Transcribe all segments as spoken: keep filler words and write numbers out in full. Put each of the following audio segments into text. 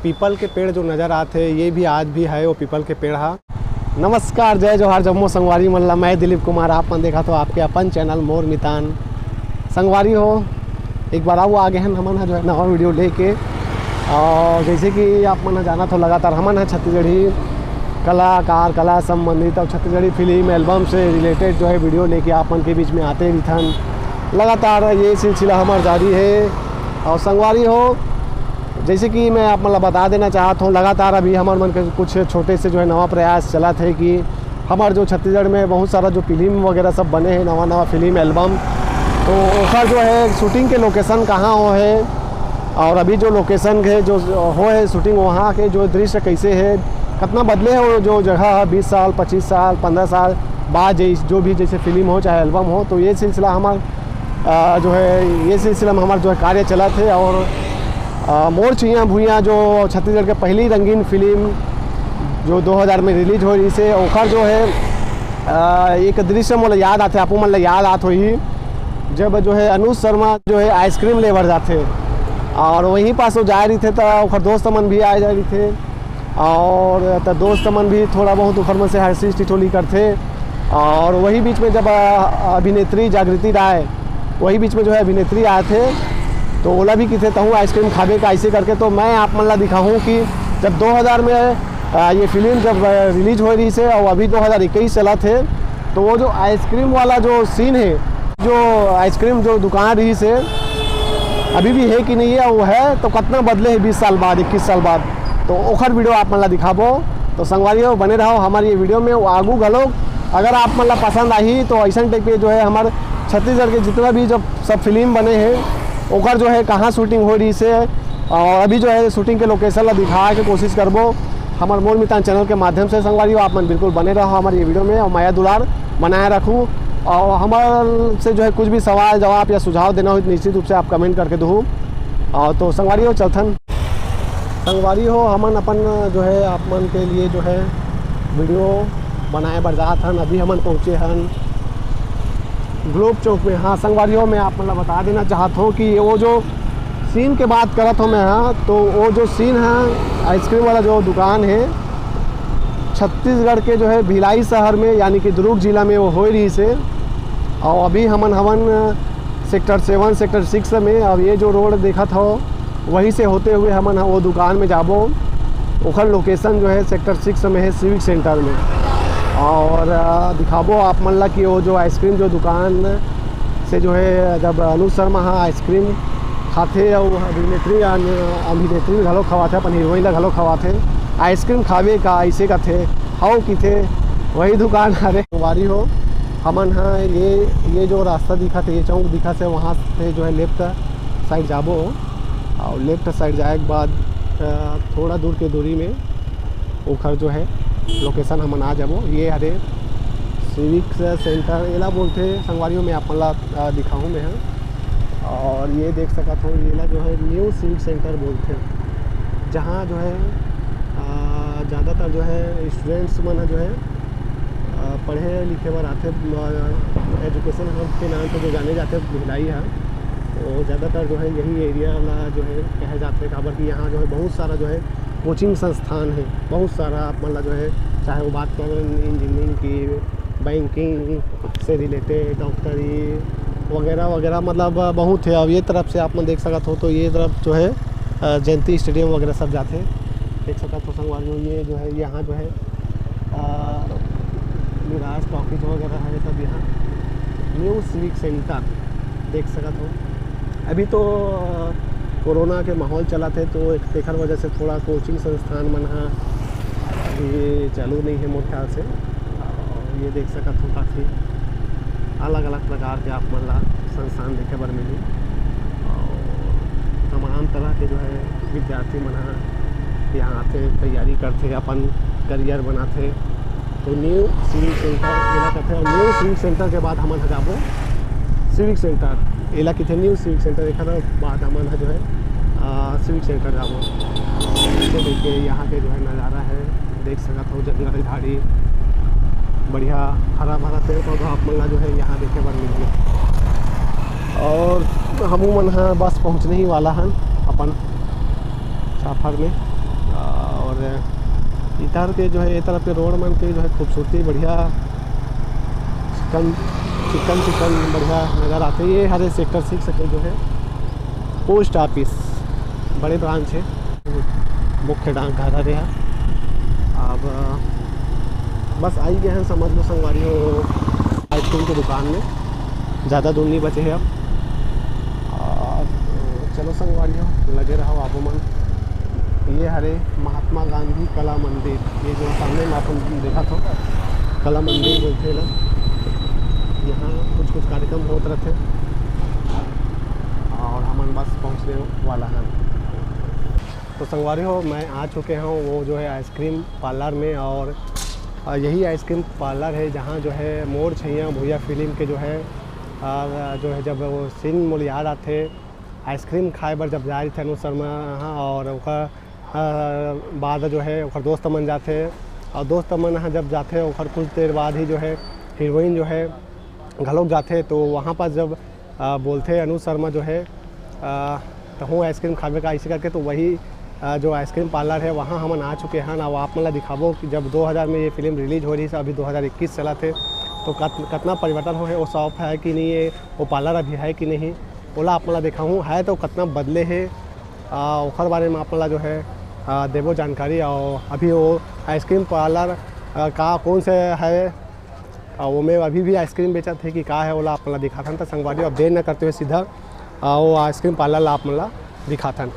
पीपल के पेड़ जो नजर आत हे, ये भी आज भी है वो पीपल के पेड़ हा। नमस्कार, जय जोहार, जम्मो संगवारी मन ला। मैं दिलीप कुमार, आप मन देखत हो आपके अपन चैनल मोर मितान। संगवारी हो, एक बार अउ आ गे हन हमन ह जो है नवा वीडियो लेके। और जैसे कि आप मन ह जानत हो, लगातार हमन ह छत्तीसगढ़ी कलाकार, कला संबंधित और छत्तीसगढ़ी फिल्म एल्बम से रिलेटेड जो है वीडियो लेके आप मन के बीच में आते रहिथन। लगातार ये सिलसिला हमार जारी है। और संगवारी हो, जैसे कि मैं आप मन ला बता देना चाहत हूँ, लगातार अभी हमर मन के कुछ छोटे से जो है नवा प्रयास चलत है कि हमर जो छत्तीसगढ़ में बहुत सारा जो फिल्म वगैरह सब बने हैं, नवा नवा फिल्म एल्बम, तो ओकर जो है शूटिंग के लोकेशन कहाँ हो है और अभी जो लोकेशन है जो हो है शूटिंग, वहाँ के जो दृश्य कैसे है, कितना बदले है वो जो जगह है, बीस साल, पच्चीस साल, पन्द्रह साल बाद जैस-, जो भी जैसे फिल्म हो चाहे एल्बम हो, तो ये सिलसिला हमार अ, जो है ये सिलसिला में हमार जो है कार्य चलत है। और अ, मोर चिड़िया भुइयाँ जो छत्तीसगढ़ के पहली रंगीन फिल्म जो दो हज़ार में रिलीज हो रही से, ओकर जो है अ, एक दृश्य मोला याद आथे, आपो मन ला याद आत होही, जब जो है अनुज शर्मा जो है आइसक्रीम ले बर जाथे और वहीं पास वो जाए रहिथे त ओकर दोस्त मन भी आ जाए रहिथे। और त दोस्त मन भी थोड़ा बहुत ओखर मन से हंसी ठिठोली करथे। और वही बीच में जब अ, अभिनेत्री जागृति राय, वही बीच में जो है अभिनेत्री आए थे, तो ओला भी किथे तहूँ आइसक्रीम खाबे का ऐसे करके। तो मैं आप मन ला दिखाऊँ कि जब दो हज़ार में अ, ये फिल्म जब अ, रिलीज हो रही से और अभी दो हज़ार इक्कीस चलत है, तो वो जो आइसक्रीम वाला जो सीन है, जो आइसक्रीम जो दुकान रही से अभी भी है कि नहीं है, वो है तो कितना बदले है बीस साल बाद, इक्कीस साल बाद, तो ओखर वीडियो आप मन ला दिखाबो। तो संगवारी हो, बने रहो हमारे ये वीडियो में। वो आगू घलो अगर आप मन ला पसंद आही तो ऐसा टाइप के जो है हमारे छत्तीसगढ़ के जितना भी जब सब फिल्म बने हैं ओकर जो है कहाँ शूटिंग हो रही से और अभी जो है शूटिंग के लोकेशन ला दिखाए के कोशिश करबो हमारे मोर मितान चैनल के माध्यम से। संगवारी हो, आप मन बिल्कुल बने रहो हमारे ये वीडियो में और मया दुलार बनाए रखू। और हमारे से जो है कुछ भी सवाल जवाब या सुझाव देना हो तो निश्चित रूप से आप कमेंट करके दो। और तो संगवारी हो, चलथन। संगवारी हो, हमन अपन जो है आप मन के लिए जो है वीडियो बनाए बर जात हन। अभी हमन पहुँचे हन ग्लोब चौक में। हाँ संगवारी हो, मैं आप मन ला बता देना चाहत हूँ कि वो जो सीन के बात करत हूँ मैं, हाँ, तो वो जो सीन है आइसक्रीम वाला जो दुकान है छत्तीसगढ़ के जो है भिलाई शहर में, यानी कि दुर्ग जिला में वो हो रही से। और अभी हमन हवन सेक्टर सेवन, सेक्टर सिक्स में। अब ये जो रोड देखत हो, वहीं से होते हुए हमन ह-, वो दुकान में जाबो। ओखर लोकेशन जो है सेक्टर सिक्स में है, सिविक सेंटर में। और अ, दिखाबो आप मन ला कि वो जो आइसक्रीम जो दुकान से जो है जब अनुज शर्मा ह आइसक्रीम खाथे और अभिनेत्री अन-, अभिनेत्री घलो खवाथे, अपन हीरोइन ला घलो खवाथे। आइसक्रीम खावे का ऐसे कथे, हव किथे, वही दुकान हरे। संगवारी हो, हमन ह ये, ये जो रास्ता दिखत है, ये चौक दिखत है, वहाँ से जो है लेफ्ट साइड जाबो और लेफ्ट साइड जाए के बाद अ, थोड़ा दूर के दूरी में ओखर जो है लोकेशन हमन आ जाबो। ये हरे सिविक सेंटर एला बोलथे संगवारी हो, मैं आप मन ला अ, दिखाहूँ मैं ह। और ये देख सकत हो, ये ला जो है न्यू सिविक सेंटर बोलथे, जहाँ जो है अ, ज़्यादातर जो है स्टूडेंट्स मन ह जो है अ, पढ़े लिखे बर आथे। एजुकेशन हब के नाम से जो जाने जाथे भिलाई ह, तो ज़्यादातर जो है यही एरिया ला जो है कहे जाथे, काबर कि यहाँ जो है बहुत सारा जो है कोचिंग संस्थान है, बहुत सारा आप मन ला जो है, चाहे वो बात करें इंजीनियरिंग की, बैंकिंग से रिलेटेड, डॉक्टरी वगैरह वगैरह, मतलब बहुत है। अब ये तरफ से आप मन देख सकत हो तो ये तरफ जो है अ, जयंती स्टेडियम वगैरह सब जाथे। देख सकत हो संगवारी हो, ये जो है यहाँ जो है अ, निराज टॉकीज वगैरह है सब यहाँ। न्यू सिविक सेंटर देख सकत हो। अभी तो अ, कोरोना के माहौल चलत है, तो एक तेखर वजह से थोड़ा कोचिंग संस्थान मन ह अभी चालू नहीं है मोर ख्याल से। और ये देख सकत हो काफ़ी अलग-अलग प्रकार के आप मन ला संस्थान देखे बर मिलही। और तमाम तरह के जो है विद्यार्थी मन ह यहाँ आथे, तैयारी करथे, अपन करियर बनाथे। तो न्यू सिविक सेंटर एला कथे, और न्यू सिविक सेंटर के बाद हमन ह जाबो सिविक सेंटर, एला कथे न्यू सिविक सेंटर, एकर बाद हमन ह जो है अ, सिविक सेंटर जाबो। तो देखिए यहाँ के जो है नज़ारा है, देख सकत हो जंगल झाड़ी, बढ़िया हरा भरा पेड़ पौधा आप मन ला जो है यहाँ देखे बर मिलही। और हमू मन ह बस पहुँचने ही वाला हन अपन सफर में। इधर के जो है, ये तरफ के रोड मन के जो है खूबसूरती बढ़िया, चिकन चिकन चिकन बढ़िया नज़र आथे। ये हरे सेक्टर सिक्स के जो है पोस्ट ऑफिस बड़े ब्रांच है, मुख्य डाकघर हरे ह। अब बस आई गए हैं, समझ लो संगवारी हो, आइसक्रीम की दुकान में। ज़्यादा दूर नहीं बचे हैं अब। और चलो संगवारी हो, लगे रहो आपो मन। ये हरे महात्मा गांधी कला मंदिर, ये जो सामने में अपन देखा था, कला मंदिर बोलते हैं ना, यहाँ कुछ कुछ कार्यक्रम होत रहते हैं। और हमन बस पहुँचने वाला है। तो संगवारी हो, मैं आ चुके हूँ वो जो है आइसक्रीम पार्लर में। और अ, यही आइसक्रीम पार्लर है जहाँ जो है मोर छैया भुइया फिल्म के जो है, अ, जो है, जब वो सीन मोला याद आथे, आइसक्रीम खाए बर जब जाए रहिथे अनुज शर्मा यहाँ, और ओकर, अ, बाद जो है ओकर दोस्त मन जाथे, और दोस्त मन यहाँ जब जाथे, ओकर कुछ देर बाद ही जो है हीरोइन जो है घलोक जाथे। तो वहाँ पर जब अ, बोलथे अनुज शर्मा जो है, अ, "तहूँ आइसक्रीम खाबे का?" ऐसे करके, तो वही, अ, जो आइसक्रीम पार्लर है, वहाँ हमन आ चुके हन। अब आप मन ला दिखाबो कि जब दो हज़ार में ये फिल्म रिलीज हो रही है, अभी दो हज़ार इक्कीस चलत हे, तो कत-, कतना परिवर्तन हो है, वो शॉप है कि नहीं है, वो पार्लर अभी है कि नहीं, ओला आप मन ला दिखाहूँ। है तो कतना बदले है, अ, ओखर बारे में आप मन ला जो है, अ, देबो जानकारी। और अभी वो आइसक्रीम पार्लर, अ, का कौन से है, अ, वो में अभी भी आइसक्रीम बेचत हे कि का है, ओला आप मन ला दिखाथन। त संगवारी, अब देर न करते हुए सीधा, अ, वो आइसक्रीम पार्लर ला आप मन ला दिखाथन।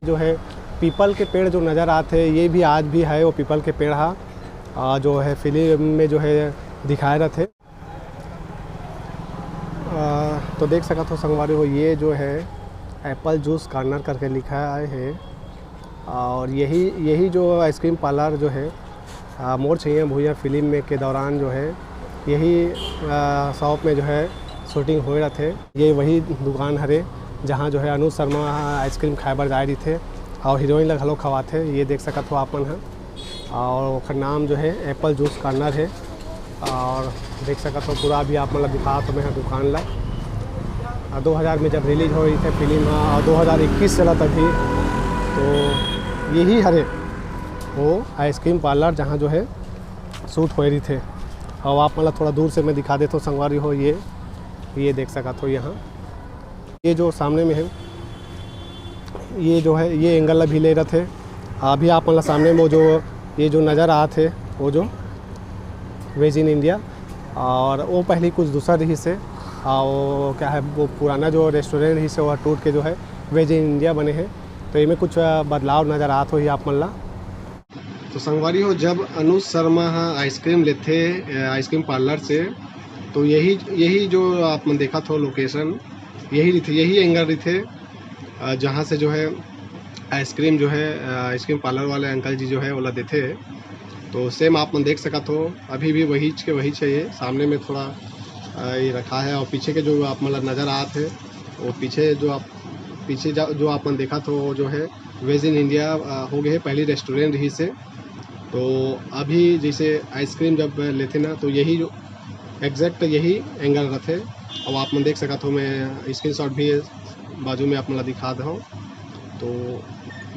जो है पीपल के पेड़ जो नज़र आत हे, ये भी आज भी है वो पीपल के पेड़ हा, अ, जो है फिल्म में जो है दिखाए रहथे। अ, तो देख सकत हो संगवारी हो, ये जो है एप्पल जूस कॉर्नर करके लिखा है, और यही, यही जो आइसक्रीम पार्लर जो है, अ, मोर छैया भुइया फिल्म में के दौरान जो है, यही, अ, शॉप में जो है शूटिंग होए रहथे। ये वही दुकान हरे, जहाँ जो है अनुज शर्मा आइसक्रीम खाए बर जाए रहिथे और हीरोइन ला घलो खवाथे। ये देख सकत हो आप मन ह। और ओखर नाम जो है एप्पल जूस कॉर्नर है। और देख सकत हो पूरा अभी आप मन ला दिखात हो मैं ह दुकान ला। आ, दो हज़ार में जब रिलीज हो रही थे फिल्म ह, और दो हज़ार इक्कीस चलत अभी, तो यही हरे वो आइसक्रीम पार्लर जहाँ जो है शूट होए रही थे। और आप मन ला थोड़ा दूर से मैं दिखा देता हूँ संगवारी हो, ये, ये देख सकत हो यहाँ, ये जो सामने में है, ये जो है, ये एंगल ला भी ले रहे थे। अभी आप मन ला सामने में वो जो, ये जो नज़र आत हे, वो जो वेज इन इंडिया, और वो पहले कुछ दूसरा रहिस हे, और वो क्या है, वो पुराना जो रेस्टोरेंट रहिस हे, वो टूट के जो है वेज इन इंडिया बने हे। तो एमे कुछ, अ, बदलाव नज़र आत होही आप मन ला। तो संगवारी हो, जब अनुज शर्मा ह आइसक्रीम लेथे, अ, आइसक्रीम पार्लर से, तो यही, यही जो आप मन देखत हो लोकेशन, यही रहिथे, यही एंगल रहिथे, अ, जहाँ से जो है आइसक्रीम जो है, अ, आइसक्रीम पार्लर वाले अंकल जी जो है ओला देथे। तो सेम आप मन देख सकत हो, अभी भी वही के वही चाहिए। सामने में थोड़ा, अ, ये रखा है, और पीछे के जो आप मन ला नज़र आत हे, वो पीछे जो आप, पीछे जा-, जो आप मन देखत हो, वो जो है वेज इन इंडिया, अ, हो गए है, पहली रेस्टोरेंट रहिस हे। तो अभी जैसे आइसक्रीम जब लेथे ना, तो यही जो एग्जैक्ट यही एंगल रथे। अब आप मन देख सकत हो, मैं स्क्रीनशॉट भी बाजू में आप मन ला दिखा दे हूँ। तो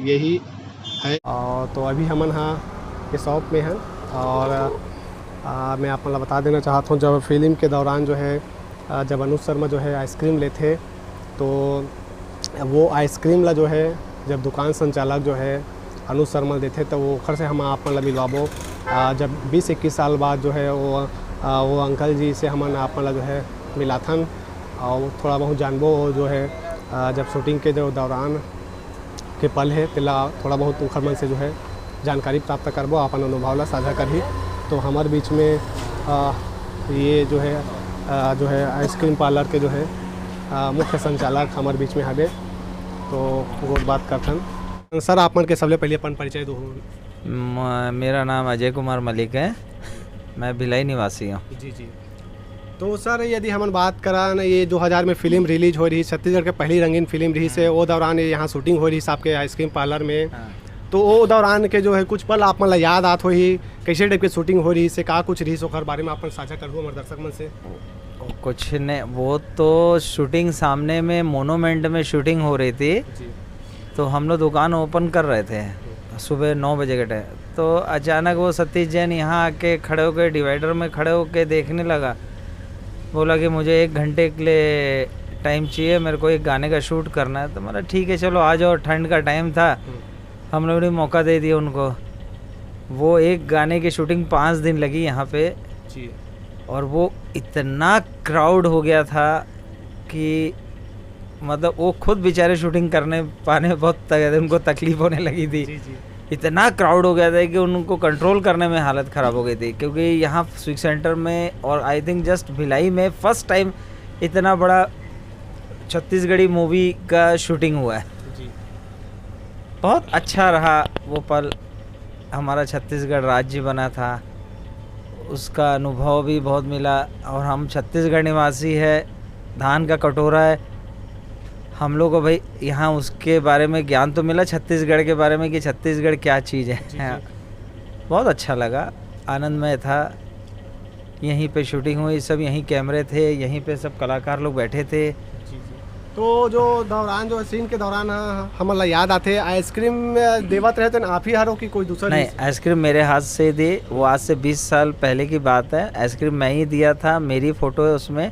यही है। और तो अभी हमन हा ये शॉप में हैं, और, आ, मैं आप मन ला बता देना चाहत हूँ, जब फिल्म के दौरान जो है, आ, जब अनुज शर्मा जो है आइसक्रीम लेथे, तो वो आइसक्रीम ला जो है, जब दुकान संचालक जो है अनुज शर्मा देथे, तो वो ओखर से हम आप मन ला मिलवाबो। आ, जब बीस इक्कीस साल बाद जो है वो, आ, वो अंकल जी से हमन आप मन ला जो है मिलाथन, और थोड़ा बहुत जानबो, वो जो है, आ, जब शूटिंग के जो दौरान के पल है, तेला थोड़ा बहुत ओखर मन से जो है जानकारी प्राप्त करबो, अपन अनुभव ला साझा करही। तो हमर बीच में, आ, ये जो है, आ, जो है आइसक्रीम पार्लर के जो है, आ, मुख्य संचालक हमर बीच में हवे, तो गोठ बात करथन। सर, आप मन के सबले पहले अपन परिचय दो। म-, मेरा नाम अजय कुमार मलिक है, मैं भिलाई निवासी हूँ। जी, जी। तो सर, यदि हमन बात करा ना, ये दो हज़ार में फिल्म रिलीज हो रही, छत्तीसगढ़ के पहली रंगीन फिल्म रही से, हाँ। वो दौरान ये यहाँ शूटिंग हो रही से आपके आइसक्रीम पार्लर में। हाँ। तो वो दौरान के जो है कुछ पल आप मन ला याद आत होही, कैसे टाइप के शूटिंग हो रही से, का कुछ रही से, ओकर बारे में आप मन साझा करहु हमारे दर्शक मन से। कुछ ने, वो तो शूटिंग सामने में मोनूमेंट में शूटिंग हो रही थी, जी। तो हम लोग दुकान ओपन कर रहे थे, सुबह नौ बजे के टाइम। तो अचानक वो सतीश जैन यहाँ आके खड़े होके, डिवाइडर में खड़े होके देखने लगा। बोला कि मुझे एक घंटे के लिए टाइम चाहिए, मेरे को एक गाने का शूट करना है। तो बोला, ठीक है, चलो आ जाओ। ठंड का टाइम था, हम लोगों ने मौका दे दिया उनको। वो एक गाने की शूटिंग पाँच दिन लगी यहाँ पे। जी। और वो इतना क्राउड हो गया था कि मतलब वो खुद बेचारे शूटिंग करने पाने में बहुत तक, उनको तकलीफ होने लगी थी। जी जी। इतना क्राउड हो गया था कि उनको कंट्रोल करने में हालत ख़राब हो गई थी, क्योंकि यहाँ स्विक सेंटर में और आई थिंक जस्ट भिलाई में फर्स्ट टाइम इतना बड़ा छत्तीसगढ़ी मूवी का शूटिंग हुआ है। जी। बहुत अच्छा रहा वो पल। हमारा छत्तीसगढ़ राज्य बना था, उसका अनुभव भी बहुत मिला। और हम छत्तीसगढ़ निवासी है, धान का कटोरा है हम लोग को भाई। यहाँ उसके बारे में ज्ञान तो मिला छत्तीसगढ़ के बारे में कि छत्तीसगढ़ क्या चीज़ है। जी, जी। बहुत अच्छा लगा, आनंदमय था। यहीं पे शूटिंग हुई, सब यहीं कैमरे थे, यहीं पे सब कलाकार लोग बैठे थे। जी जी। तो जो दौरान, जो सीन के दौरान ह-, हमन ला याद आथे, आइसक्रीम देवत रहे थे ना आप ही हरो कि कोई दूसरा नहीं, चीज? आइसक्रीम मेरे हाथ से दी। वो आज से बीस साल पहले की बात है। आइसक्रीम मैं ही दिया था, मेरी फ़ोटो है उसमें,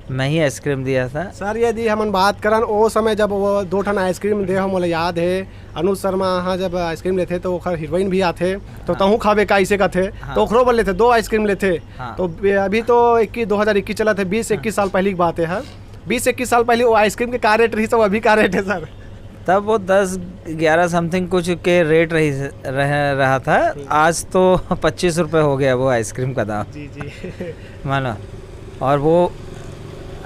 मैं ही आइसक्रीम दिया था। सर, यदि हमन बात करन, ओ समय जब वो दो ठन आइसक्रीम दे हो, मोला याद है, अनुज शर्मा हाँ जब आइसक्रीम लेथे तो ओखर हीरोइन भी आथे, तो हाँ। तहूँ खाबे का, इसे कथे, हाँ। तो ओखरो बर लेथे दो आइसक्रीम लेथे। हाँ। तो बे-, अभी तो इक्कीस, दो हज़ार इक्कीस चलत है, बीस इक्कीस साल पहली की बात है, हाँ। बीस इक्कीस साल पहली वो आइसक्रीम के का रेट रही, तो अभी का रेट है सर? तब वो दस ग्यारह समथिंग कुछ के रेट रही रह, रहा था। आज तो पच्चीस रुपये हो गया वो आइसक्रीम का दाम, जी जी। मानो। और वो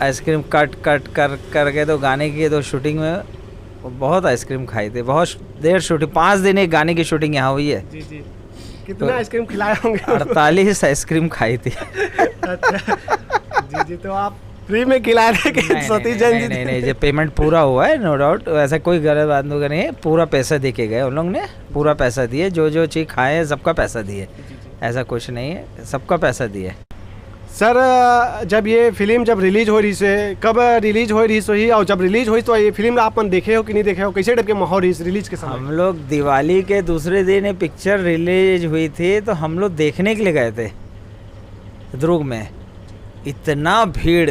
आइसक्रीम कट कट कर करके तो गाने की तो शूटिंग में बहुत आइसक्रीम खाई थी, बहुत देर शूटिंग, पाँच दिन एक गाने की शूटिंग यहाँ हुई है। जी जी। कितना तो आइसक्रीम खिलाए होंगे? अड़तालीस आइसक्रीम खाई थी। अच्छा। जी जी। तो आप फ्री में खिला रहे कि नहीं, सतीश नहीं, जैन नहीं, जी? नहीं, नहीं, जो पेमेंट पूरा हुआ है, नो डाउट, ऐसा कोई गलत बात नहीं है। पूरा पैसा दे के गए उन लोग ने, पूरा पैसा दिए। जो जो चीज़ खाए हैं, सबका पैसा दिए, जी जी। ऐसा कुछ नहीं है, सबका पैसा दिए। सर, जब ये फिल्म जब रिलीज हो रही से, कब रिलीज हो रही सही, और जब रिलीज हुई तो ये फिल्म आप मन देखे हो कि नहीं देखे हो, कैसे टाइप के माहौल रही रिलीज के समय? हम लोग दिवाली के दूसरे दिन ये पिक्चर रिलीज हुई थी, तो हम लोग देखने के लिए गए थे दुर्ग में। इतना भीड़,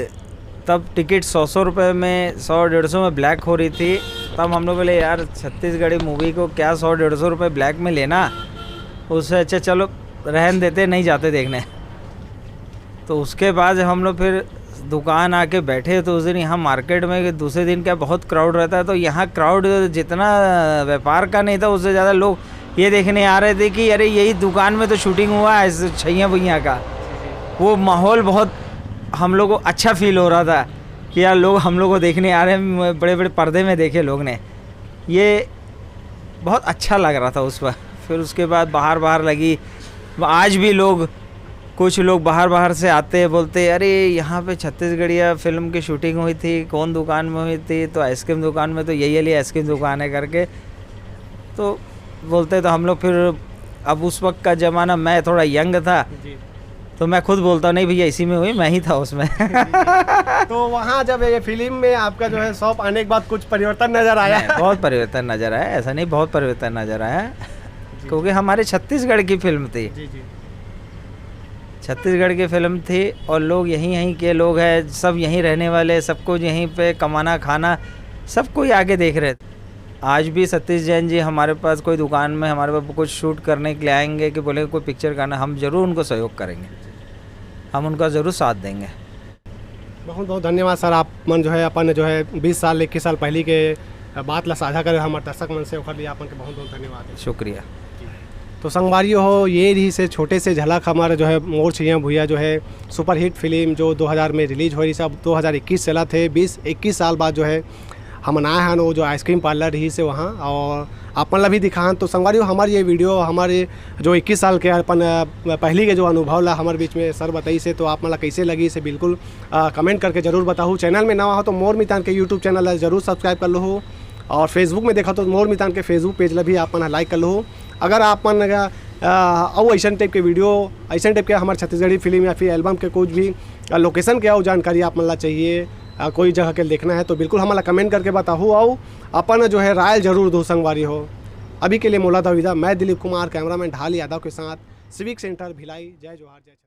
तब टिकट सौ सौ रुपये में, सौ डेढ़ सौ में ब्लैक हो रही थी। तब हम लोग बोले, यार, छत्तीसगढ़ी मूवी को क्या सौ डेढ़ सौ रुपये ब्लैक में लेना, उससे अच्छा चलो रहन देते, नहीं जाते देखने। तो उसके बाद हम लोग फिर दुकान आके बैठे, तो उस दिन यहाँ मार्केट में, दूसरे दिन क्या बहुत क्राउड रहता है, तो यहाँ क्राउड जितना व्यापार का नहीं था, उससे ज़्यादा लोग ये देखने आ रहे थे कि अरे, यही दुकान में तो शूटिंग हुआ है इस छैया भुइयाँ का। वो माहौल बहुत हम लोग को अच्छा फील हो रहा था कि यार, लोग हम लोग को देखने आ रहे हैं, बड़े बड़े पर्दे में देखे लोग ने। ये बहुत अच्छा लग रहा था उस वक्त। फिर उसके बाद बाहर बाहर लगी, आज भी लोग, कुछ लोग बाहर बाहर से आते हैं, बोलते हैं, अरे, यहाँ पे छत्तीसगढ़िया फिल्म की शूटिंग हुई थी, कौन दुकान में हुई थी? तो आइसक्रीम दुकान में, तो यही वाली आइसक्रीम दुकान है करके। तो बोलते, तो हम लोग फिर, अब उस वक्त का ज़माना, मैं थोड़ा यंग था, जी। तो मैं खुद बोलता हूँ, नहीं भैया, इसी में हुई, मैं ही था उसमें। तो वहाँ जब ये फिल्म में आपका जो है शॉप आने के बाद कुछ परिवर्तन नजर आया? नहीं, बहुत परिवर्तन नज़र आया, ऐसा नहीं, बहुत परिवर्तन नज़र आया, क्योंकि हमारे छत्तीसगढ़ की फिल्म थी, जी जी। छत्तीसगढ़ की फिल्म थी और लोग यहीं, यहीं के लोग हैं, सब यहीं रहने वाले, सबको यहीं पे कमाना खाना, सब कोई आके देख रहे थे। आज भी सतीश जैन जी हमारे पास कोई दुकान में हमारे पास कुछ शूट करने के लिए आएंगे कि बोले कोई पिक्चर करना, हम ज़रूर उनको सहयोग करेंगे, हम उनका ज़रूर साथ देंगे। बहुत बहुत धन्यवाद सर, आप मन जो है अपन जो है बीस साल इक्कीस साल पहली के बात ला साझा करे हमारे दर्शक मन से, ओकर लिए आप मन के बहुत बहुत धन्यवाद है। शुक्रिया। तो संगवारी हो, ये रही से छोटे से झलक हमारे जो है मोर छैया भुइयां जो है सुपरहिट फिल्म जो दो हज़ार में रिलीज हो रही से, अब दो हज़ार इक्कीस चला थे, बीस इक्कीस साल बाद जो है हमन आए हन वो जो आइसक्रीम पार्लर रही से वहाँ, और अपन ला भी दिखान। तो संगवारी हो, हमार ये वीडियो हमारे जो इक्कीस साल के अपन अ, पहली के जो अनुभव ला हमारे बीच में सर बताई से, तो आप मन ला कैसे लगी से बिल्कुल कमेंट करके जरूर बताहू। चैनल में नवा हो तो मोर मितान के यूट्यूब चैनल ला जरूर सब्सक्राइब कर लो, और फेसबुक में देखा तो मोर मितान के फेसबुक पेज ला भी आप मन लाइक कर लो। अगर आप मन अ, अउ ऐसन टाइप के वीडियो, ऐसन टाइप के हमारे छत्तीसगढ़ी फिल्म या फिर एल्बम के कुछ भी लोकेशन के अउ जानकारी आप मन ला चाहिए, अ, कोई जगह के देखना है तो बिल्कुल हमन ला कमेंट करके बताहू, अउ अपन जो है राय जरूर दो संगवारी हो। अभी के लिए मोला दो विदा। मैं दिलीप कुमार, कैमरामैन ढाल यादव के साथ सिविक सेंटर भिलाई। जय जोहार, जय छत्तीसगढ़।